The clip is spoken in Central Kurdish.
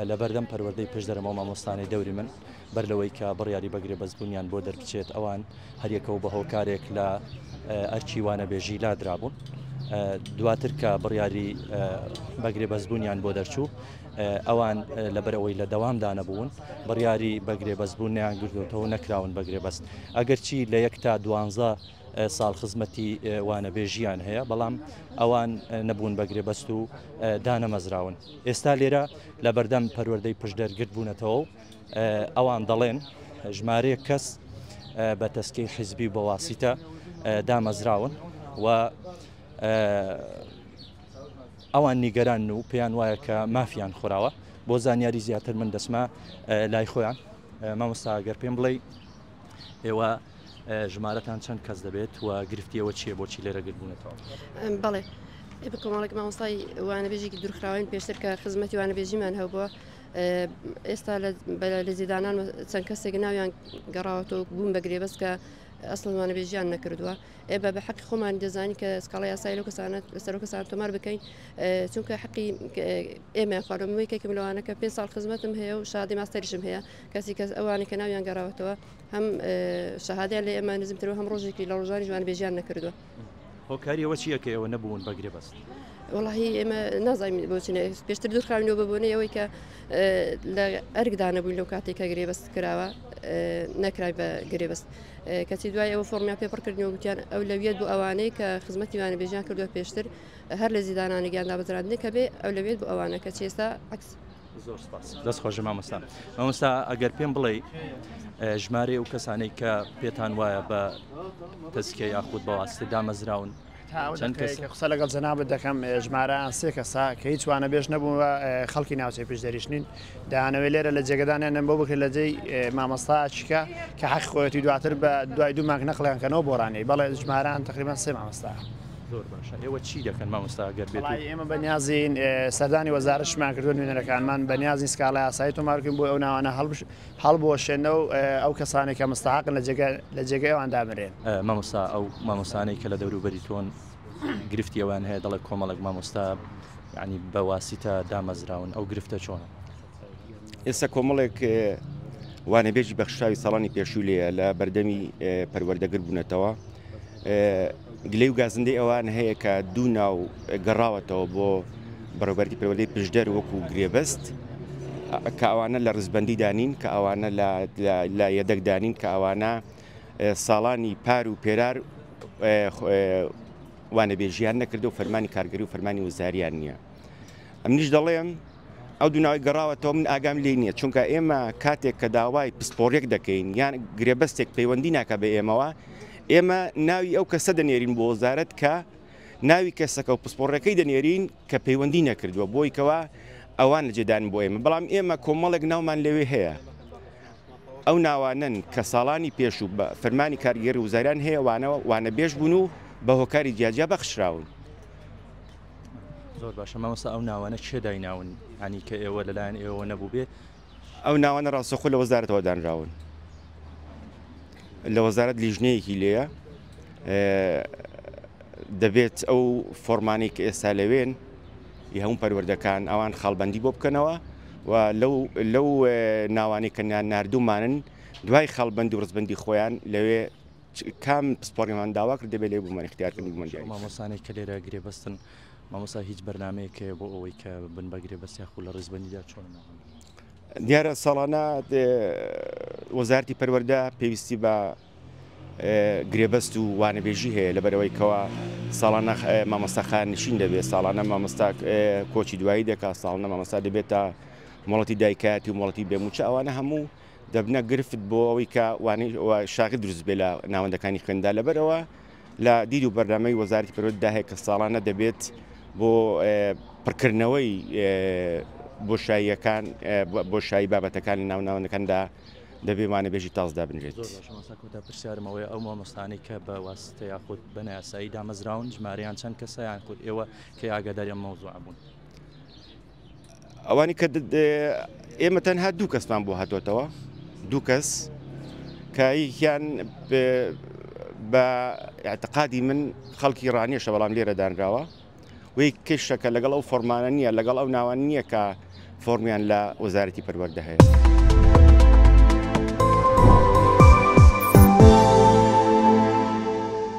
لەبەردەم پەروەردەی پشدەرم ئەو مامۆستانەی دەوری من بەر لەوەی کە بڕیاری بەگرێبەستبوونیان بۆ دەربچێت ئەوان هەریەکە و بە هۆکارێک لە ئەرکی وانەبێژی لادرابوون دواتر کە بڕیاری بەگرێبەستبوونیان بۆ دەرچوو ئەوان لەبەرئەوەی لە دەوامدا نەبوون بڕیاری بەگرێبەستبوون نیان گرتوتەوە نەکراون بەگرێبەست ئەگەرچی لە یەک تا دوانزە ساڵ خزمەتی وانەبێژیان هەیە بەڵام ئەوان نەبوون بە گرێبەست و دانەمەزراون ئێستا لێرە لە بەردەم پەروەردەی پشدەر گرت بوونەتەوە و ئەوان دەڵێن ژمارەیەک کەس بە تەسکی حیزبی و بەواسیتە دامەزراون و ئەوان نیگەران و پێیان وایە کە مافیان خوراوە بۆ زانیاری زیاتر من دەچمە لای خۆیان مامۆستا گەر پێم بڵێ ئێوە ژمارەتان چەند کەس دەبێت و گرفتی ئەوە چییە بۆچی لێرە گردبوونەتەوە؟ بەڵێ ئێمە کۆمەڵێک مامۆستای وانەبێژێکی دوورخراوین پێشتر کە خزمەتی وانەبێژیمان هەبووە ئێستا لە زیدانان چەند کەسێک ناویان گەڕاوەتەوە بوون بە گرێبەست کە ئەسڵ وانەبێژیان نەکردووە ئێمە بە حەقی خۆمان دەزانین کە سکاڵای یاسایی لەو کەسانە لەسەر ئەو کەسانە تۆمار بکەین چونکە حەقی ئێمە خواردووە من یەکێکم لەوانە کە پێ ساڵ خزمەتم هەیە و شادی ماستەریشم هەیە کەسی کەس ئەوانەی کە ناویان گەڕاوەتەوە هەم شەهادەیان لە ئێمە نزمتر و هەم ڕۆژێکی لە ڕۆژانی ژوان بێژیان نەکردووە. هۆکاری ئەوە چییە کە ئێوە نەبوون بە گرێبەست؟ وەڵاهی ئێمە نازانین بۆچی پێشتر دوورخراوینەوە بە بۆنەی ئەوەی کە لە ئەرکدا نەبووین لەو کاتێک کە گرێبەست کراوە نەکرای بە گرێبەست کەچی دوای ئەوە فۆرمیان پێ پڕکردنەوە گوتیان ئەولەویەت بۆ ئەوانەی کە خزمەتی وانەبێژیان کردووە پێشتر هەر لە زیدانانی گیان دابەزراندنی کە بێ ئەولەویەت بۆ ئەوانە کەچی ئێستا عەکس. زۆر سپاس دەست خۆش مامۆستا مامۆستا ئەگەر پێم بڵێ ژمارەی ئەو کەسانەی کە پێتان وایە بە تەزکیە یاخود بە واستە دامەزراون چەند کەس قسە لەگەڵ جەنابت دەکەم ژمارەیان سێ کەسە کە هیچ وانەبێژ نەبوون و خەڵکی ناوچەی پشدەریش نین دەیانەوێت لێرە لە جێگەدانیان بۆ بکرێت لە جێی مامۆستا چیکە کە حەقی خۆیەتی دواتر بە دوای دوو مانگ نەقڵیان کەنەوە بۆ ڕانیەی بەڵێ ژمارەیان تقریبا سێ مامۆستا. زۆر باشە ئێوە چی دەکەن مامۆستا گەر بێت وەڵایی ئێمە بەنیازین سەردانی وەزارەتشمان کردووە نوێنەرەکانمان بەنیازین سکاڵای یاسایی تۆمار بکەین بۆ ئەو ناوانە هەڵبوەشێنەوە ئەو کەسانەی کە مستحقن لە جێگە لە جێگەی ئەوان دابنرێن. مامۆستا ئەو مامۆستانەی کە لە دەوروبەری تۆن گرفتی ئەوان هەیە دەڵێ کۆمەڵێک مامۆستا یعنی بە واسیتە دامەزراون ئەو گرفتە چۆنە؟ ئێستا کۆمەڵێک وانەبێژی بەخشراوی ساڵانی پێشوو لێیە لە بەردەمی پەروەردە گربوونەتەوە گلەی و گازندەی ئەوان هەیە کە دوو ناو گەڕاوەتەوە بۆ بەڕێوبەرتی پەروەردەی پشدەر وەکو گرێبەست کە ئەوانە لە ڕزبەندی دانین کە ئەوانە لە یەدەک دانین کە ئەوانە ساڵانی پار و پێرار وانەبێژیان نەکردو فەرمانی کارگەری و فەرمانی وزاریان نییە ئەمنیش دەڵێم ئەو دوو ناوەی گەڕاوەتەوە من ئاگام لێی نییە چونکە ئێمە کاتێک کە داوای پسپۆڕیەک دەکەین یان گرێبەستێک پەیوەندی ناکە بە ئێمەوە ئێمە ناوی ئەو کەسە دەنێرین بۆ وەزارەت کە ناوی کەسەکە و پسپۆڕەکەی دەنێرین کە پەیوەندی نەکردووە بۆی کەوا ئەوان لە جێدان بۆ ئێمە بەڵام ئێمە کۆمەڵێک ناومان لەوێ هەیە ئەو ناوانەن کە ساڵانی پێشوو بە فەرمانی کارگێڕی وزاریان هەیە وانەوە وانەبێژ بوون و بە هۆکاری جیاجیا بەخشراون. زۆر باشە مامۆستا ئەو ناوانە کێ دایناون ینی کە ئێوە لەلایەن ئێوە نەبوو بێ؟ ئەو ناوانە ڕاستەخۆ لە وەزارەتەوە دانراون لە وەزارەت لیژنەیەکی لێیە دەبێت ئەو فۆرمانەی کە ئێستا لەوێن ی هەموو پەروەردەکان ئەوان خاڵبندی بۆ بکەنەوە و لەو لەو ناوانەی کە ناردومانن دوای خاڵبند و ڕزبندی خۆیان لەوێ کام پسپۆڕیمان داوا کرد دەبێت لێ بوومان اختیارکردن بوومان دیاری. مامۆستانێک کە لێرە گرێبەستن مامۆستا هیچ بەرنامەیەک هەیە بۆ ئەوەی کە بن بە گرێبەست یاخود لە ڕیزبەندیدا چۆن ناوەند؟ دیارە ساڵانە وەزارەتی پەروەردە پێویستی بە گرێبەست و وانەبێژی هەیە لەبەرەوەی کەوا ساڵانە مامۆستا خانشین دەبێت ساڵانە مامۆستا کۆچی دوایی دەکات ساڵانە مامۆستا دەبێت تا مۆڵەتی دایکایەتی و مۆڵەتی بێموچە ئەوانە هەموو دەبنە گرفت بۆ ئەوەی کە وانەی شاغر دروست بێ لە ناوەندەکانی خوێندا لەبەرەوە لە دید و بەرنامەی وەزارەتی پەروەردەدا هەیە کە ساڵانە دەبێت بۆ پڕکردنەوەی بۆشاییەکان بۆشایی بابەتەکان لە ناو ناوەندەکاندا دەبێ وانەبێژی تاز دابنرێت. زۆر باشە مامۆستا کۆتا پرسیارم ئەوەیە ئەو مامۆستانەی کە بە واسطە یاخود بە نایاسایی دامەزراون ژمارەیان چەند کەسە یان خود ئێوە کەی ئاگاداری ئەم مەوزوعە بوون؟ ئەوانی کە ئێمە تەنها دوو کەسمان بۆ هاتۆتەوە دوو کەس کە یەکیان بە اعتقادی من خەڵکی ڕانیشە بەڵام لێرە دانراوە وی کەشەکە لەگەڵ ئەو فۆرمانە نییە لەگەڵ ئەو ناوان نییە کە فۆرمیان لە وەزارەتی پەروەردە هەیە.